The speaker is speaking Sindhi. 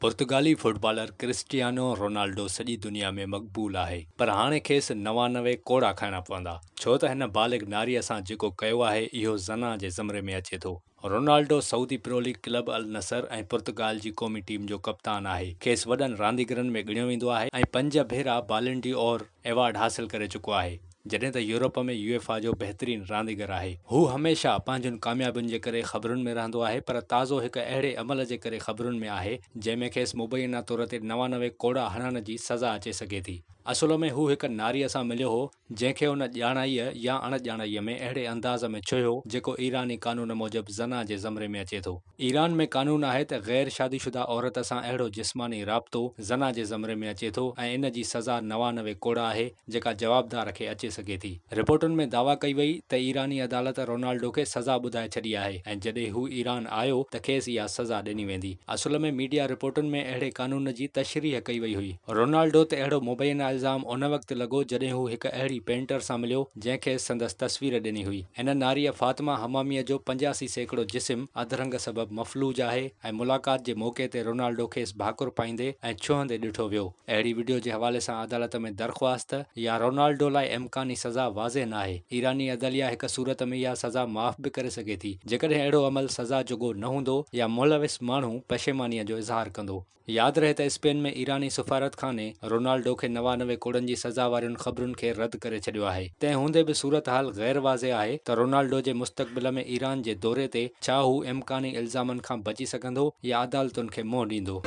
پرتگالي فٽبالر ڪرسٽيانو رونالڊو سڄي دنيا ۾ مقبول آهي پر هاڻي کيس 99 ڪوڙا کائڻا پوندا ڇو ته هن بالغ ناريء سان جيڪو ڪيو آهي اهو زنا جي زمري ۾ اچي ٿو. Ronaldo Saudi pro league club Al Nassr ۽ Portugal جي قومي ٽيم جو ڪپتان آهي. کيس وڏن رانديگرن ۾ ڳڻيو ويندو آهي ۽ پنج ڀيرا بالن ڊي اور ايوارڊ حاصل ڪري چڪو آهي. جڏهن ته يورپ ۾ يوئيفا جو بهترين رانديگر آهي. هو هميشه پنهنجن ڪاميابين جي ڪري خبرن ۾ رهندو آهي پر تازو هڪ اهڙي عمل جي ڪري خبرن ۾ آهي جنهن ۾ کيس مبينا طور تي 99 ڪوڙا هڻڻ جي سزا اچي سگهي ٿي. اصل ۾ هو هڪ ناريء سان مليو هو جنهن کي هن ڄاڻائيء يا اڻ ڄاڻائيء ۾ اهڙي انداز ۾ ڇهيو جيڪو ايراني قانون موجب زنا جي زمري ۾ اچي ٿو. ايران ۾ قانون آهي ته غير شادي شده عورت سان اهڙو جسماني رابطو زنا جي زمري ۾ اچي ٿو ۽ ان جي سزا 99 ڪوڙا آهي جيڪا جوابدار کي اچي سگهي ٿي. رپورٽن ۾ دعويٰ ڪئي وئي ته ايراني عدالت رونالڊو کي سزا ٻڌائي ڇڏي آهي ۽ جڏهن هو ايران آيو ته کيس اها سزا ڏني ويندي. اصل ۾ ميڊيا رپورٽن ۾ اهڙي قانون جي تشريح ڪئي وئي هئي. رونالڊو تي اهڙو مبينا الزام ان وقت لڳو جڏهن هو هڪ اهڙي پينٽر سان مليو جنهن کيس سندس تصوير ڏني هئي. هن ناريء فاطمه حماميء جو 85% جسم اڌرنگ سبب مفلوج آهي ۽ ملاقات جي موقعي تي رونالڊو کيس ڀاڪر پائيندي ۽ ڇهندي ڏٺو ويو. اهڙي وڊيو جي حوالي سان عدالت ۾ درخواست يا رونالڊو لاء امڪاني سزا واضح ناهي. ايراني عدليه هڪ صورت ۾ اها سزا معاف به ڪري سگهي ٿي، جيڪڏهن اهڙو عمل سزا جوڳو نه هوندو يا ملوث ماڻهو پشيمانيء جو اظهار ڪندو. ياد رهي ته اسپين ۾ ايراني سفارتخاني رونالڊو کي 99 ڪوڙن جي سزا وارين خبرن کي رد ڪري ڇڏيو آهي. تنهن هوندي به صورتحال غير واضح آهي ته رونالڊو جي مستقبل ۾ ايران جي دوري تي ڇا هو امڪاني الزامن کان بچي سگهندو يا عدالتن کي منهن ڏيندو.